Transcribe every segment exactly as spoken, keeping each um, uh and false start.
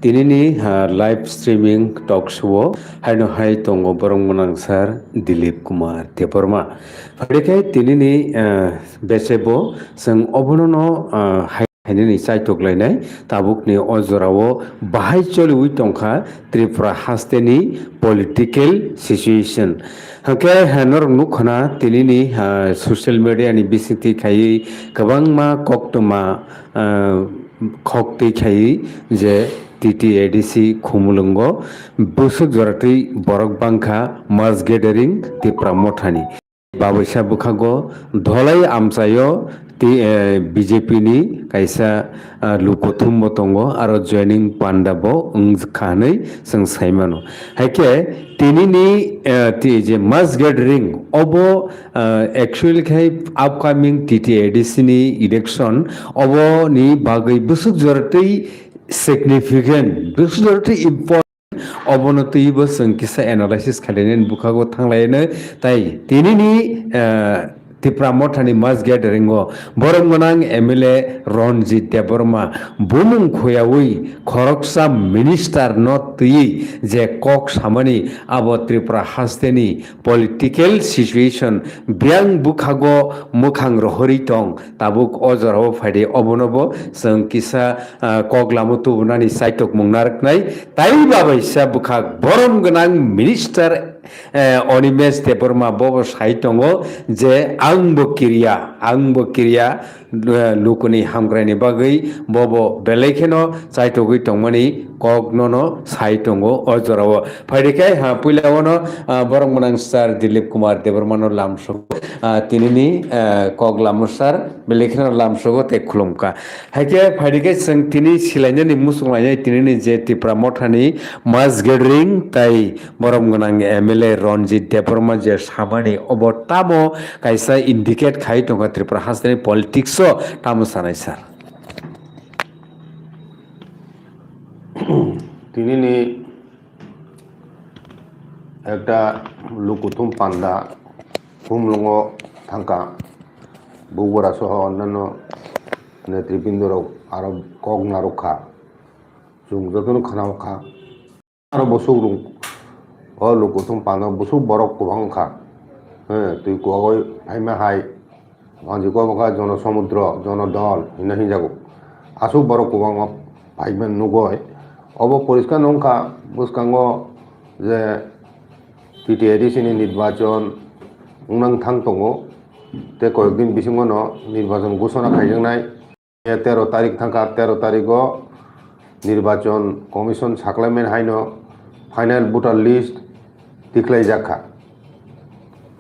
Tinini, ah, live streaming talk show o haino hai tongo borok mwnang sir Dilip Kumar Debbarma. Phai khe tinini, ah, bechebo chwng obono no, ah, hai, hainani chaitok lainai tabukni o jorao bahai choliwi tongkha Tripura hasteni political situation. Hwnkhe, ah, norok nukkhana tinini, ah, social media ni bisingtwi khaiwi kwbangma koktwma, ah, khok twi khaiwi je T T A D C Khumulwngo bwswk joratwi borok bangkha mass gathering Tipra Mothani. Babuisa bwkhago dholai amchaio ti-, eh, B J P ni kaisa, ah, lukuthumbo tongo, aro joining panda bo wngkha hwnwi chwng saimano. Haikhe tinini, eh, ti-, je mass gathering obo, ah, actually khai upcoming T T A D C ni election oboni bagwi bwswk joratwi significant, bwswk joratwi important, obono twibo chwng kisa analysis khlainani bwkhago thanglaino. Tai tinini, ah, Tipra Mothani mass gathering o borok gwnang M L A Ranjit Debbarma bumung khoyawi khoroksa minister no twiwi je kok samani abo Tripura hasteni political situation biyang bwkhago mwkhang rohorwi tong tabuk o jorao phaidi obonobo chwng kisa, ah, kok lama tubunani chaitok mung narwknai. Tai babaisa bwkhak borom gwnang minister, eh, Animesh Debbarma bobo sai tongo je ang bo kiriya, ang bo kiriya, eh, lukuni hamkraini bagwi bobo belai kheno chaitogwi tongmani kok nono sai tongo o jorao. Phaidi khe ha puila ono, ah, borom gwnang sir Dilip Kumar Debbarma no lamsok, ah, tinini, eh, kok lama sir belai kheno lamsogo tei khulumkha. Haikhe phaidi khe chwng tini silainani muchung lainai tinini je Tipra Mothani mass gathering tai borom gwnang M L A Ranjit Debbarma je samani obo tamo kaisa indicate khai tongkha Tripura hasteni politics o tamo sanai sir. Tinini ekta lukuthum panda Khumulwngo thangkha, Bugbura soho onnanno netribindorok aro kok narwkha. Chwng jotono khna kha. Aro bwswk rwng, o lukuthum pano bwswk borok kwbang wngkha. He, twi kwagwi phaima hai, wanjwi kwbangkha jono somudro, jono dol hinwi hinjago. Aswk borok kwbangma phaima nugwi. Obo poriskar wngkha bwskango je T T A D C ni nirbachon wngnang thang tongo. Tei koyekdin bisingono nirbachon ghosona khaijaknai. Tero tarik thangkha, tero tarigo nirbachon commission saklaimani haino final voter list tikhlaijakha.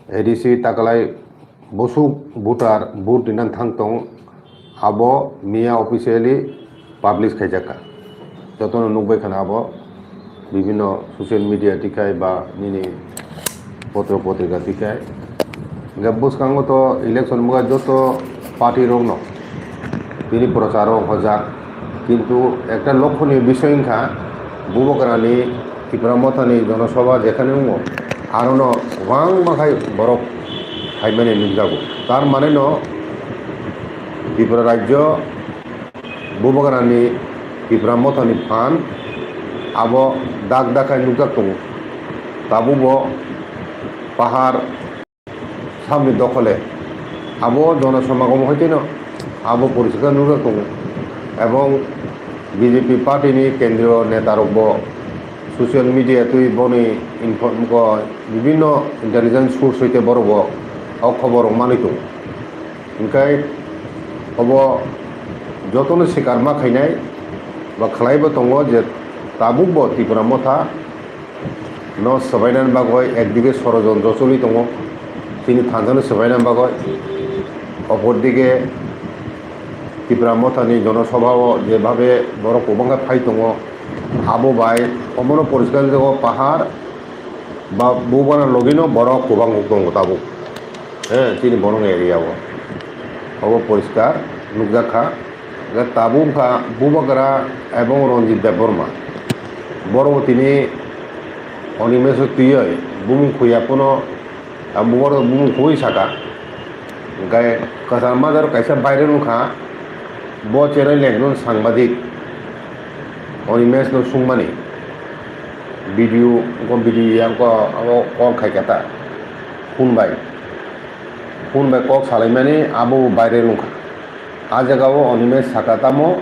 A D C takalai bwswk voter vote rinani thang tong, abo miya officially publish khaijakha. Jotono nukbai khana abo bibhinno social media tikhai ba nini potro potrika tikhai. Hingkhe bwskango to election muga joto party rokno tini procharo hojak, kintu ekta lokhoni bisoi wngkha Bubagrani Tipra Mothani Jonosabha jekhani wngo, arono kwbangma khai borok phaimani nukjago. Tar mane no Tripura rajyo Bubagrani Tipra Mothani phan abo dak dak khai nukjak tongo. Tabukbo pahar samni dokhole abo jonosamagomo hoiteno abo poriskar nukjak tongo. Ebong B J P party ni kendriyo neta rokbo social media twi boni info-, bibhinno intelligence source hoite borokbo o khobor rok manwi tongo. Hingkhe obo jotono sikar ma khainai ba khlaibo tongo je tabukbo Tipra Motha no swbainani bagwi ekdige sorojontro choli tongo, chini thansa no swbainani bagwi. Opordige Tipra Mothani Jonosabha o jebhabe borok kwbangkha phai tongo, abo bai omono poriskar jago pahar ba bubana logino borok kwbang tongo tabuk. Eh, chini borok area o. Obo poriskar nukjak kha. Hingkhe tabuk wngkha Bubagra ebong Ranjit Debbarma. Borok tini Animesh o twiwi bumung khuya phano, ah, borok bumung khui saka. Hingkhe kwcham majaro kaisa viral wngkha, bo channel ni ekjon sangbadik. Animesh no sungmani video ko video yang ko abo call khai kata phone bai phone bai kok salaimani abo viral wngkha. A jaga o Animesh saka tamo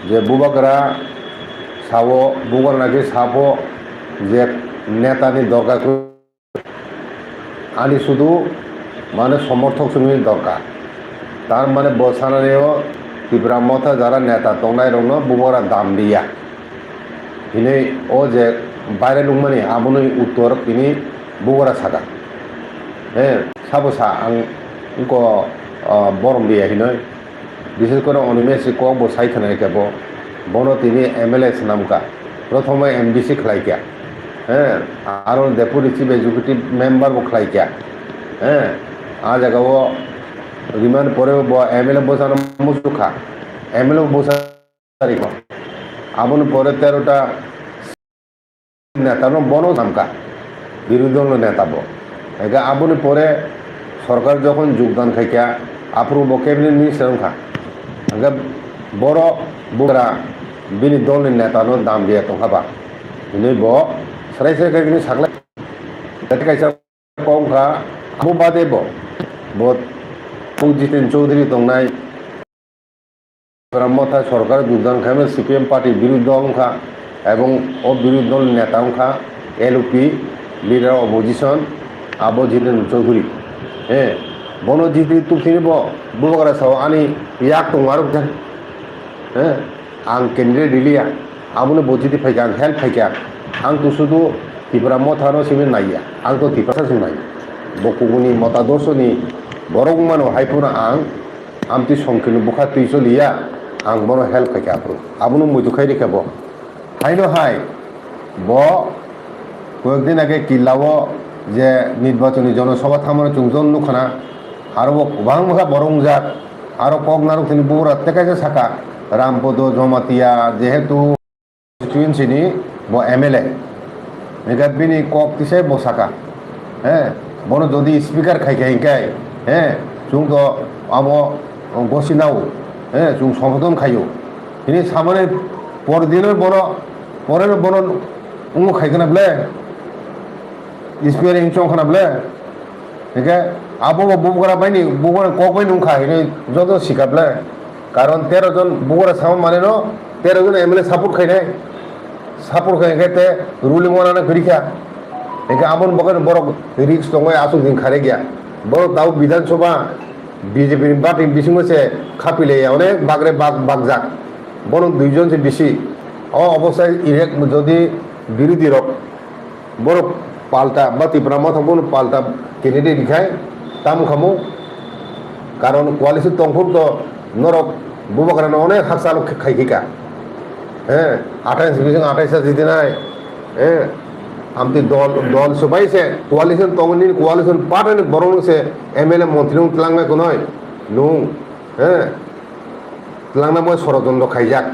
je bubagra sao bubagra nake sapo je neta ni dorkar kwrwi. Ani sudu mane somorthok simi dorkar. Tar mane bo sanani o Tipra Motha jara neta tongnai rokno bubagra dam riya. Hinui o je viral wngmani aboni uttor tini bubagra saka. He, sabo sa ang wngko, ah, borom dia hinui. Bises kore Animesh si kok bo sai khna khe bo. Bono tini M L A swnam kha. Prothom M D C khlai kha. He, aro Deputy Chief Executive Member bo khlai kha. He, a jaga o rimani pore bo M L A bwsano muchuk kha. M L A bwsa Tarikh. Aboni pore tero ta neta no bono samka, birodhi dol ni neta bo. Ega aboni pore sorkar jokhon jogdan khaikha, aphuru bo cabinet minister wngkha. Hingke boro bugra bini dol ni neta no dam riya tongkha ba. Hinui bo srai srai khe bini saklai. Jati kaisa kok wngkha, abo bade bo, bo Jiten Chaudhary tongnai. Tipra Motha sorkar jogdan khaima C P M party birodhi dol wngkha, ebong o birodhi dol neta wngkha L O P leader opposition, abo Jiten Chaudhary. He, bono Jiten Chaudhary bo bubagra sao ani yak tongo arok jan. He, ang candidate riliya, aboni bo Jiten phaikha, ang help phaikha, ang to sudu Tipra Motha no simi naiya, ang to Tiprasa simi naiya. Bo kubuni mota dorsoni borok wngmano hai phano ang Amtwi songkirni bwkha twi choliya, ang bono help khaikha aphuru. Abono muitu khai rikha bo. Haino hai, bo koyekdin age Killa o je nirbachoni jonosabha thamano chwng jon nukhana, aro bo kwbang bwkha borok wngjak, aro kok narwk tini bubura tei kaisa saka, Rampodo Jomatia, jehetu constituency ni bo M L A. Hingke bini kok tisai bo saka, he, bono jodi speaker khai khai hingke, he, chwng to abo gosi nao, he, chwng sombodon khaio. Hini samani pordino bono, poreno bono ungo khai kana ble, speaker hing chong kana ble. Hingke abo bo bubagra bai ni, bubagra kok bai nung kha, hingke joto sika ble. Karon tero jon bubagra sama mane no, tero jon M L A support khainai. Support khai hingke te ruling wana no kwrwi kha. Hingke aboni bagwi borok risk tongwi aswk din kharek ya. Borok tabuk Bidhan Sabha B J P ni party bisingo se khapile ya, onek bagre bag, bagjak. Borok dui jon se bisi. O obosai irek jodi birodhi rok Borok palta ba Tipra Motha bono palta candidate rikhai tamo khamu, karon coalition tongphuru to norok bubagrano onek hakchalo khai khika. He, athais bising athais jidinai. He, amtwi dol, dol swbai se coalition tongni coalition party ni borok se M L A montri nung tlangnai kunoi nung. He, Twlangna bo sorojontro khaijak.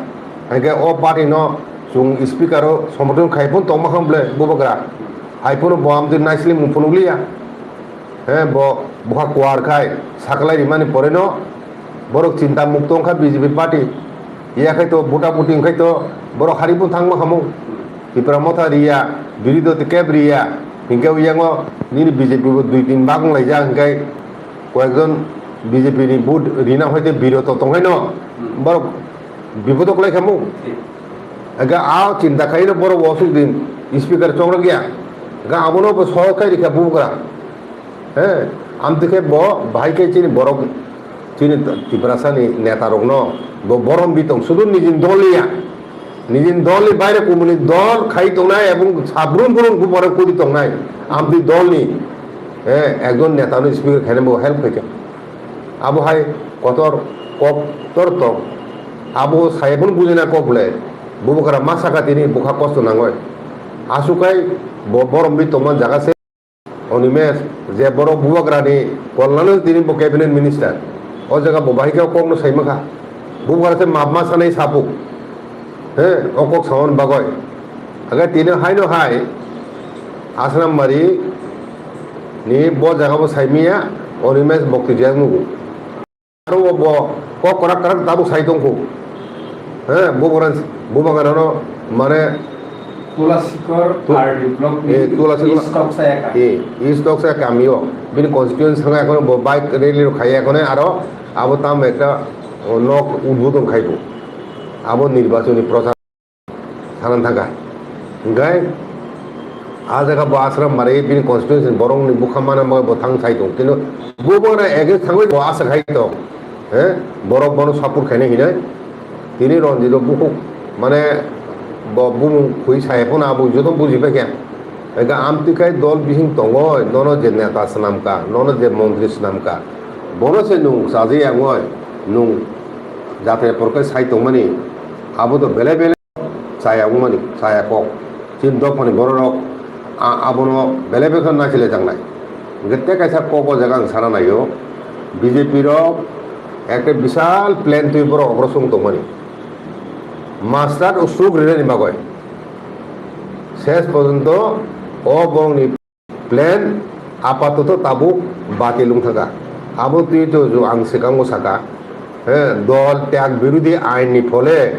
Hingke o party no chwng speaker o somorthon khai phano tongma kha bwle bubagra. Hai phano bo amtwi naisling mung phunukliya. He bo bwkha kuar khai saklai rimani pore no borok chinta mukto wngkha B J P party. Yakhai to buta buti wngkhai to borok hari phano thangma khamu. Tipra Motha riya, biridoti keb riya. Hingke uyango nini B J P bo dui tin bak wnglaijak hingke Koyekjon B J P ni vote rina hoite biroto tonghaino borok bipodo kwlai khamu. Aga a chinta khaino borok osuk din speaker chongrok ya. Aga abono bo sohor khai rikha bubagra. He, amtwi khe bo bahai khe chini borok chini Tiprasa ni neta rokno bo borom bitong sudu nijin dol ya. Nijini dol ni baire kumuni dol khai tongnai ebong sabrum brum bupore kudi tongnai. Amtwi dol ni, eh, ekjon neta no speaker khaina bo help khaikha. Abo hai kotor kok tor tong. Abo sai bono bujina kok le. Bubagra ma saka tini bukha kosto nangoi. Asukai bo borom bi tongma jaga se. Animesh, je borok bubagrani kolnano tini bo cabinet minister. O jaga bo bahai khe o kokno saima kha. Bubagra se map ma sanai sapuk. He, o kok samani bagoi. Aga tini haino hai, Asnam Mari ni bo jaga bo saimiya, Animesh bokti jek nugo. Aro bo kok kwrak kwrak tabuk sai tongkhu. He, bubagra, bubagrano mane Tula Sikor, tu-, R D block ni, eh, Tula Sikor, East Toksa eka. Eh, East Toksa kamio. Bini constituency thangna ekhono bo bike rally rok khaiya ekhono aro abo tamo ekta, o, nok udbodon khaibo. Abo nirbachoni prochar. Sanan thangkha. Hingkhe a jaga bo asram bari bini constituency borokni bwkha mana bo thang sai tong. Kintu bo bono against thangwi bo asa khai tong. He? Borok bono support khainai hinai. Tini Ranjit rok bukhuk mane bo bumung khui sai phano abo joto buji paikha. Ega amtwi khai dol bising tongo, nono je neta swnamkha, nono je montri swnamkha. Bono se nwng chaji yangoi, nwng jatre porkai sai tongmani. Abo to belai belai chaya wngmani, chaya kok. Chini dophani bororok a-, abono belai belai khe naisile jangnai. Hingkhe tei kaisa kok o jaga ang sana naio, B J P rok ekta bisal plan twi borok obrosong tongmani. Master usuk rinani bagwi. Ses porjonto o borokni plan apatoto tabuk batil wng thangkha. Abo twi to ju ang swkango saka, he, dol tyag birodhi ain ni phole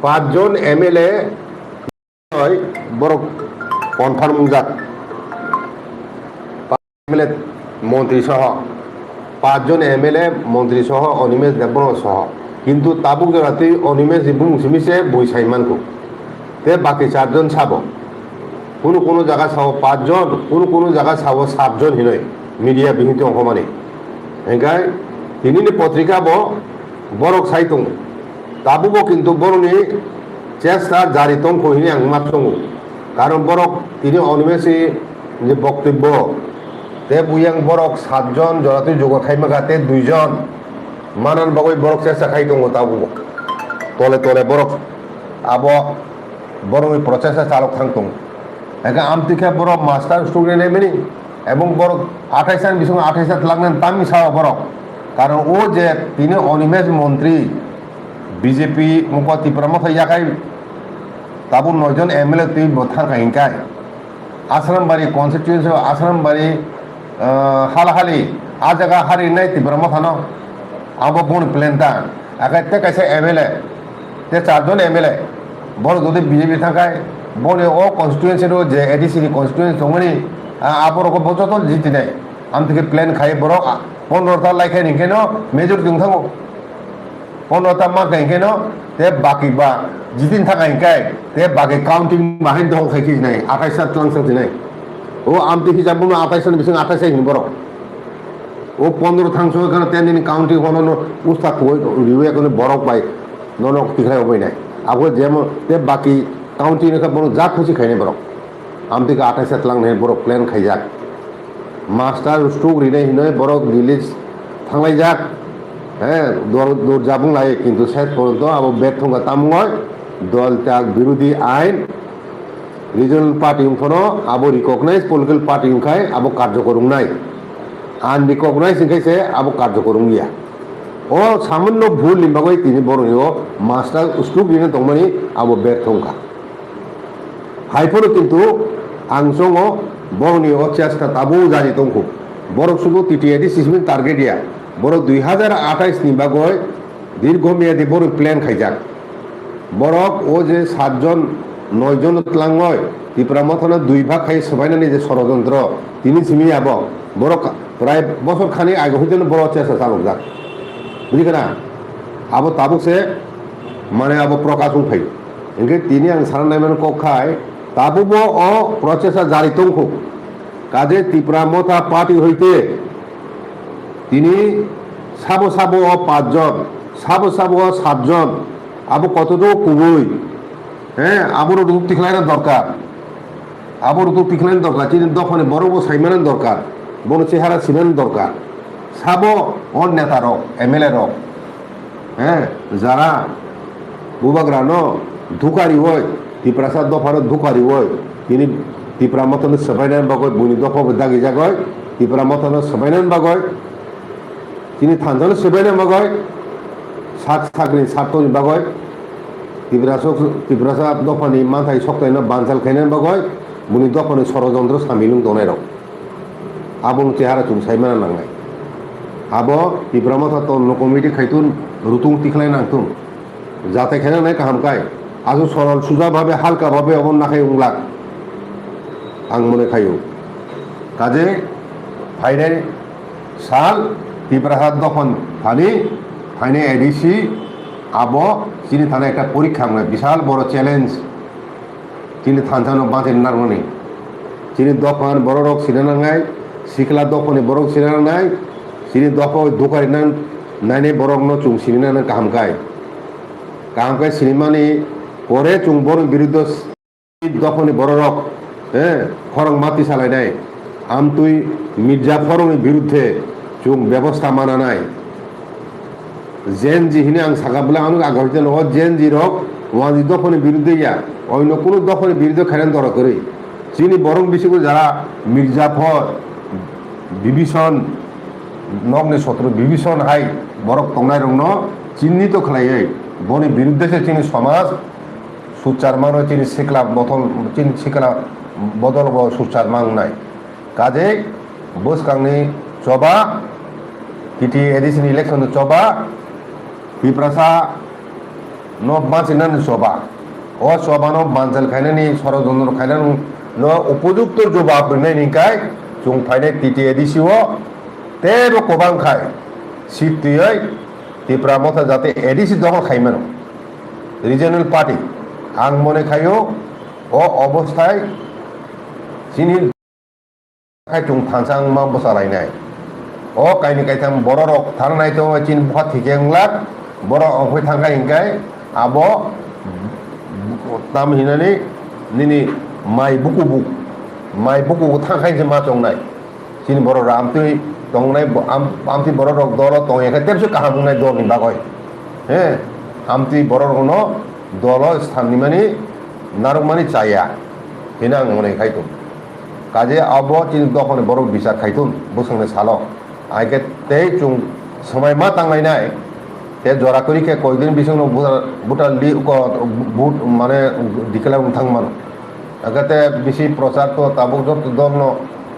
pach jon M L A borok confirm wngjak. M L A montri soho, pach jon M L A montri soho Animesh Debbarma soho. Kintu tabuk jora twi Animesh ni bumung simi se bui sai mankho. Tei baki char jon sabo. Kunu kunu jaga sao pach jon, kunu kunu jaga sao sat jon hinoi media bihik tongkho mani. Hingkhe tinini potrika bo borok sai tongo. Tabukbo kintu borokni chesta jari tongkho hinwi ang ma tongo. Karon borok tini Animesh ni je boktobbo, tei buyang borok sat jon joratwi jugar khaimaka tei dui jon manan bagwi borok chesta khai tongo tabukbo. Tole tole borok abo borokni prochesta chalok thang tongo. Hingkhe amtwi khe borok master stroke rinai mani, ebong borok athais ni bisingo athais lakh nani tamni sao borok. Karon o je tini Animesh montri B J P mukho Tipra Motha yakhai tabuk noi jon M L A twi bo thangkha hinkhai. Asrambari constituency o Asrambari, ah, halahali a jaga harinai Tipra Mothano abo boni plan ta. Akai tei kaisa M L A tei char jon M L A borok jodi B J P thangkhai boni o constituency ro je A D C ni constituency tongmani, ah, aborok bo joto jitinai. Amtwi khe plan khai borok, ah, pondro ta laikhai hinkheno majority wng thango. Pondro ta ma khe hinkheno, te baki ba jitin thang hinkhai, te baki counting bahai dong khai khe nai, athais ta tlang sa tinai. O amtwi hijab bono athais ni bising athais hin borok. O pondro thang so kheno ten din counting hono no usta koi riwe kono borok bai nono tikhlai obai nai. Abo jemo te baki counting no khe bono jak khusi khainai borok. Amtwi khe athais ta tlang nai borok plan khaijak. Master stroke rinai hinoi borok release thanglaijak. He, dor, dor jabung lai, kintu ses porjonto abo bertho wngkha tamungoi dol tak birodhi ain regional party wngphano abo recognize political party wngkhai abo karjokor wngnai. Unrecognized wngkhai se abo karjokor wngya. O samanno bhul ni bagwi tini borokni o master stroke rinai tongmani abo bertho wngkha. Hai phano kintu ang chongo borokni o chesta tabuk jari tongkhu. Borok sudu T T A D C C ni target ya. Borok dui hazar athais ni bagwi dirgho meyadi borok plan khaijak. Borok o je sat jon, noi jon tlangoi Tipra Mothano dui bhag khai swbainani je sorojontro tini simi abo borok prai bosor khani age hoiteno borok chesta chalokjak. Bujikha na? Abo tabuk se mane abo prokash wngphai. Hingke tini ang sana naimani kok khai, tabukbo o prochesa jari tongkhu. Kaje Tipra Motha Party hoite tini sabo sabo o pach jon, sabo sabo o sat jon, abo kotodo kubui, he, abo rok ruk tikhlaina dorkar. Abo rok tikhlaina dorkar, chini dophani borok bo saimana dorkar, bono chehara sinana dorkar. Sabo o neta rok, M L A rok, he, jara bubagrano dukariwoi, Tiprasa dophano dukariwoi, tini Tipra Mothano swbainani bagwi, buini dopha bo dagijagoi, Tipra Mothano swbainani bagwi, tini thanjano swbainani bagwi, sak sakni saktoni bagwi, Tiprasa, Tiprasa dophani manthai soktaino banchal khainani bagwi, buini dophani sorojontro samilung tongnairok. Aboni chehara chwng saimana nangnai. Abo Tipra Motha Tondro Committee khaitun rutung tikhlai nangtung. Jate khaina nai kaham kai. Aswk sorol suja bhabe, halka bhabe obo nakhai wnglak. Ang mone khaio. Kaje phainai sal Tiprasa dophani thani, phainai A D C abo chini thani ekta porikha wngnai, bisal boro challenge. Chini thansa no bachai narwknani. Chini dophani borok rok sina nangnai, sikla dophani borok sina nangnai, chini dopha dukari nang nainai borok no chwng sini nang kaham kai. Kaham khe sinimani pore chwng borokni biruddo dophani bororok, eh, khorang mati salainai. Amtwi Mirza Phorongni birudde chwng bebosta mananai. Gen Z hini ang saka bwle ano agar hwite nogo Gen Z rok wanji dophani birudde ya, oino kunu dophani birudde khaina doro kwrwi. Chini borok bisingo jara Mirza Phor, Bibison, nokni sotro Bibison hai borok tongnai rokno chinni to khlaiwi boni birudde se chini somaj suchar mano chini sikla botol, chini sikla bodol bo suchar mangnai. Kajei bwskangni choba, T T A D C ni election ni choba, Tiprasa no bachinani choba. O choba no banchal khainani, sorojontro khainani no upojukto jobab rinai ni kai chwng phainai T T A D C o tebo kwbang khai seat twiwi Tipra Motha jate A D C dokhol khaimano. Regional party, ang mone khaio, o obosthai chini khai chwng thansa wngma bwsa lainai. O kaini kaitham bororok thangnai tongo chini bwkha thikhe wnglak, borok ongkhoi thangkha hinkhai abo tam hinani nini mai bukubu, mai bukubu thangkha hinse ma chongnai. Chini borok rok amtwi tongnai bo-, am-, amtwi borok rok dolo tongya khe tebse kaham wngnai dolni bagwi. He, amtwi borok rokno dolo sanni mani narwkmani chaya. Hino ang mwnai khai tong. Kaje abo chini dophani borok bichar khai tong bwswkni salo. Ai khe tei chwng swmai ma tanglainai. Tei jora kwrwi khe koidin bisingno voter, voter li-, ko-, vote mane declare wng thang mano. Hwnkhe tei bisi prochar to tabuk joto dolno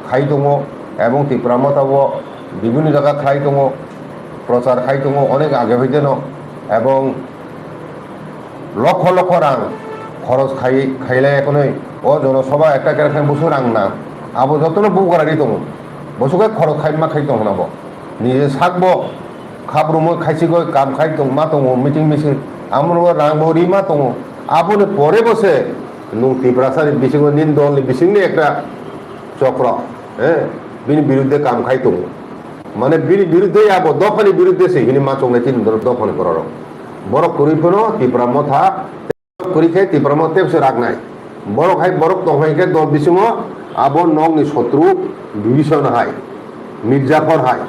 khai tongo, ebong Tipra Motha o bibhinno jaga khai tongo, prochar khai tongo onek age hoite no, ebong lokho lokho rang khoros khai, khailai ekonoi o jono soba ekta kera khai busu rang na, abo jotono bugra ri tongo, bosu khe khoros khai ma khai tongo na bo, nije sak bo, khabrumwi khaichigwi kam khai tong ma tongo, meeting misil, amoro rang bo rima tongo. Aboni pore bo se nwng Tiprasani bisingo, nini dolni bisingni ekta chokro, eh, bini birudde kam khai tongo. Mane bini birudde abo dophani birudde se hini ma chongnai chini dophani bororok. Borok kwrwi phano Tipra Motha kwrwi khe Tipra Motha tebse raknai. Borok hai borok tong hai khe dol bisingo abo nokni sotru Bibison hai, Mirjafar hai.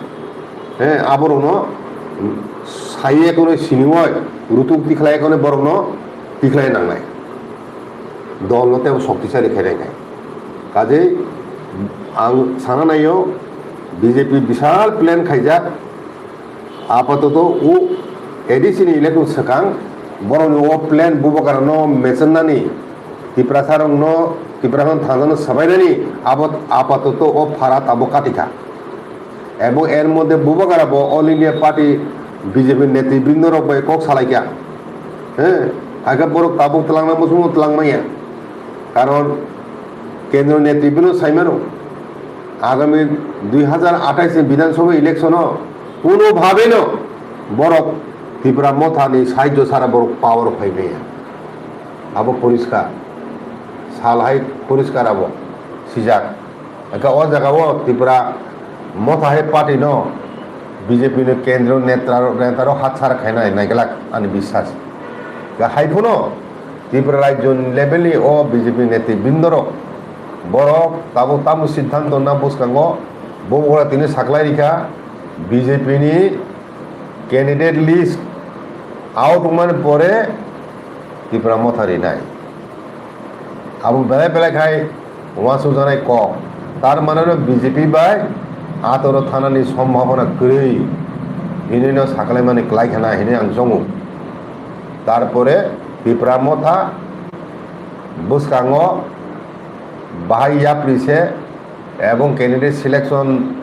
He, aborokno saiye kono siniwai rutuk tikhlai kono borokno tikhlai nangnai. Dolno tebo shoktisali khainai khai. Kajei ang sana naio B J P bisal plan khaijak. Apatoto o A D C ni election swkang borokni o plan bubagrano mechenani, Tiprasarokno, Tiprasano thangjano swbainani abo apatoto o phara tabuk katikha. Ebong er moddhe bubagra bo All India Party B J P netribindorok bai kok salaikha. He, hakhe borok tabuk twlangna muchungo twlangmanya. Karon kendro netribindno saimano, agami dui hajar athais ni Bidhan Sabha election o kuno bhabe no borok Tipra Motha ni sahajyo sara borok power o phai maya. Abo poriskar. Sal hai poriskar abo sijak. Hwnkhe o jaga o Tipra Motha hai party no B J P ni kendro netra, netarok hatsar khainai naiglak ani biswas. Hwnkhe hai phano Tripura rajyo ni level ni o B J P netribindorok borok tabuk tamo siddhanto na bwskango bo ora tini saklai rikha B J P ni candidate list out wngmani pore Tipra Motha rinai. Abo belai belai khai uansukjaknai kok. Tar mane no B J P bai atoro thanani sombhabona kwrwi hinwi no saklaimani kwlai khana hinwi ang chongo. Tarpore Tipra Motha bwskango bahai yapri se ebong candidate selection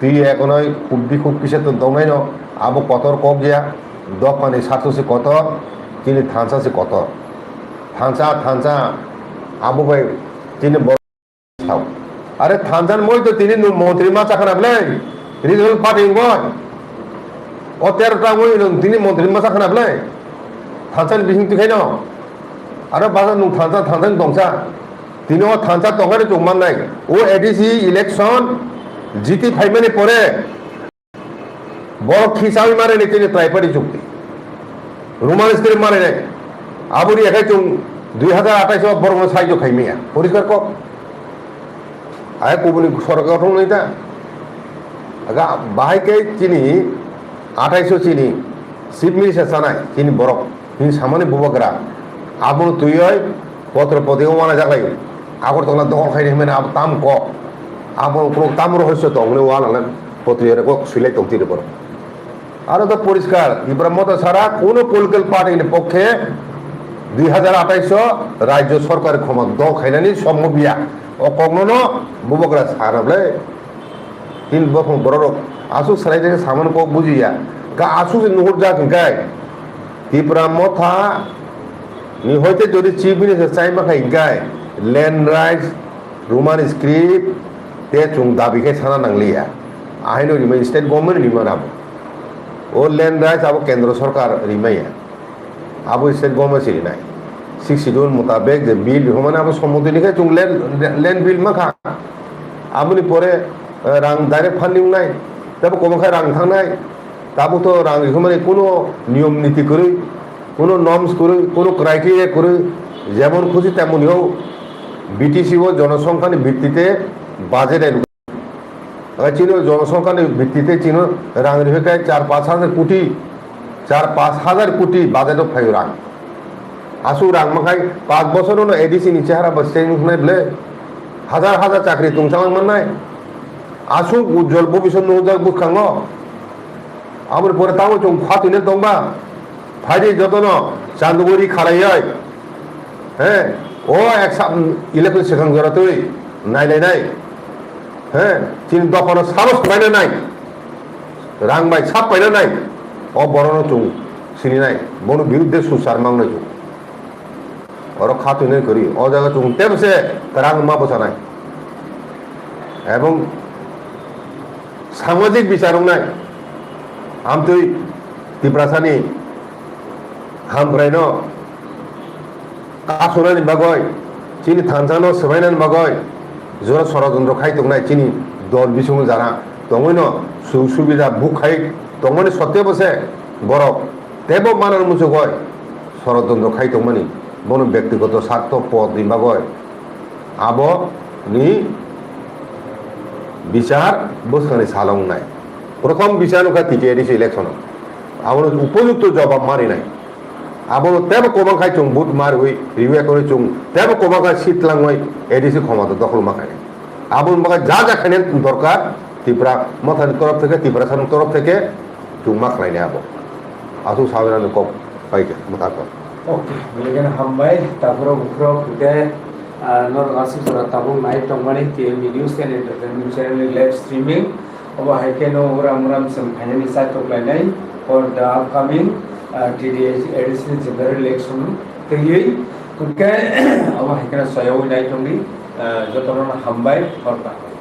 twi ekonoi khub bikhuk kisa to tongnaino abo kotor kok ya, dophani sarto se kotor. Chini thansa se kotor. Thansa, thansa, abo bai chini borok sao. Are thansa ni moi to tini nwng montri ma chakhana bwle? Regional party ni moi. O tero ta moi nwng tini montri ma chakhana bwle? Thansa ni bising tikhaino. Aro basa nwng thansa, thansa ni tongsa. Tini o thansa tongkha ni chwng mannai. O A D C election jiti phaimani pore borok khisawi mare ni tini triparty chukti. Roman script mare nai. Aboni yakhai chwng dui hazar atais o borok no saijo khaimaya. Poriskar kok. Ai kubuni sorkar rok nai ta. Aga bahai khe chini atais o chini chief minister sanai chini borok. Hini samani bubagra. Abono twiwi potro potro wana jaklai. Agartala dokhol khaini hwnmani abo tam kok. Abo uklok tam rohosyo tong hwnwi wana le potro yere kok swilai tong tini borok. Aro to poriskar, Tipra Motha sara kuno political party ni pokkhe dui hazar atais o rajyo sorkar khoma dol khainani sommo biya. O kokno no bubagra sara bwle. Tin bokhong bororok aswk swlai de samani kok bujiya. Ka aswk se nuhur jak hwnkhe Tipra Motha ni hoite jodi chief minister chai ma khai hwnkhe land rights, Roman script te chwng dabi khe sana nangliya. Ahaino rimani state government rimani abo. O land rights abo kendro sorkar rimaya. Abo state government sirinai. Sixth schedule mutabek je bill rihormani abo sommoti ni khe chwng land, land bill mankha. Aboni pore, eh, rang direct funding nai. Tabo kwbang khe rang thangnai. Tabuk to rang rihormani kuno niyom niti kwrwi, kuno norms kwrwi, kuno criteria kwrwi, jemon khusi temon hok B T C o jonosongkhani bittite budget ai. Aga chini jonosongkhani bittite chini rang rihoi khe char pash hajar koti, char pash hajar koti budget o phaio rang. Aswk rang makhai paanch bosor no A D C ni chehara bo change wngnai bwle. Hajar hajar chakri tungsalang mannai. Aswk ujjwal bobiswt nukjak bwskango. Aboni pore tamo chwng khatwina tongba. Phaidi jotono chanduguri khalaioi. He, o eksa, mm, election swkang jora twi nailainai. He, chini dophano sabo swbaina nai. Rang bai sap paina nai. O borokno chwng sininai. Bono birudde suchar mangnai chwng. Oro khatwinai kwrwi. O jaga chwng tebse rang ma bwchanai. Ebong samajik bichar wngnai. Amtwi Tiprasani hamkraino kasunani bagwi, chini thansano swbainani bagwi jora sorojontro khai tongnai chini dol bisingo jara tongwino sujog subida buk khai tongmani sottebo se borok tebo manani muchugwi sorojontro khai tongmani bono bektigoto sartho podni bagwi abo ni bichar bwskangni salo wngnai. Prothom bichar wngkha T T A D C election o. Abono upojukto jobab marinai. Abono tebo kwbang khai chwng vote marwi, riwi ekore chwng tebo kwbang khai seat langwi A D C khomata dokhol ma khainai. Aboni bagwi ja ja khainani dorkar Tipra Mothani torof theke, Tiprasani torof theke chwng ma khlainai abo. Aswk sawi nani kok pai khe mwthakgo. Okay, belai kheno hambai, takhurok bukhurok hwnkhe, ah, norok aswk jora tabuk nai tongmani T M B News and Entertainment Channel ni live streaming. Obo hai kheno uram uram chwng phainani chai toklainai for the upcoming, ah, T D A D C ni general election twiwi. Hwnkhe obo hai kheno soyawi nai tongdi, ah, jotono hambai, hor kaham.